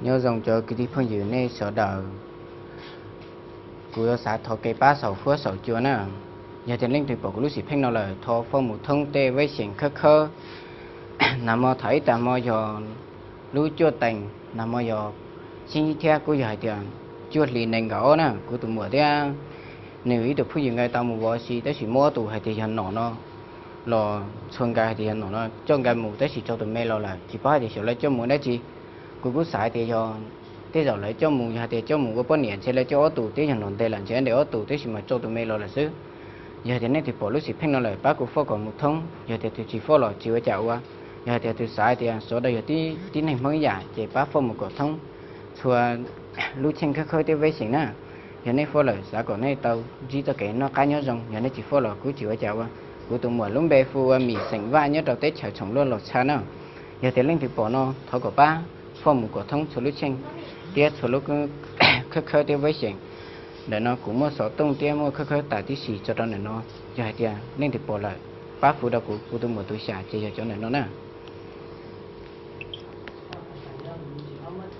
Nyob zoo cov kwv tij phooj ywg nej sawv daws. Kuv yuav xav thov kev pab saum huab saum cua na. Yog tias leej twg pom kuv lub sim pheej no lawm, thov foj mus thoob tej veb xeem khawb khawb. Nag hmo thaum ib tag hmo yog lub cuaj teev, nag hmo yog xib thiab kuj yog hais tias cuaj hli nees nkaum ob na, kuv tus muam thiab nws ib tug phooj ywg nkawd tau mus vov si, tab sis muab ob tug hais tias yog nom no los txhua nkawd hais tias yog nom no coj nkawd mus, tab sis tso tus me los lawm, tsis paub hais tias xyov lawv coj mus dab tsi. Kuv kuj xav hais tias yog tej zaum lawv coj mus, yog hais tias coj mus ua poj niam ntshe lawv coj ob tug thiab, yog nom ntej lawm ntshe nws ob tug, tab sis mas tso tus me los lawm xwb. Yog hais tias nej twg pom lub sim pheej no lawm, pab kuv foj kom mus thoob. Yog tias tus tsis foj los tsis ua cas ua. Yog hais tias tus xav hais tias sawv daws yog tib neeg Hmoob ib yam ces pab foj mus kom thoob txhua lub cheej khawb khawb thiab veb xeem na. Yog nej foj lawm xav kom nej tau ntsib txoj kev noj qab nyob zoo, yog nej tsis foj los kuj tsis ua cas ua. Kuv tus muam lub npe hu ua Mim xeem Vaj nyob rau teb chaws Tshoom Luaj Los Tshaj na. Yog tias leej twg pom no thov kom pab foj mus kom thoob txhua lub cheej thiab txhua lub khawb khawb thiab veb xeem. Ntawm no kuv muaj xov tooj thiab muaj khawb khawb tas tib si tso rau ntawm no. Yog hais tias leej twg pom lawm, pab hu rau kuv, kuv tus muam tus xyam ces yog cov ntawm no na.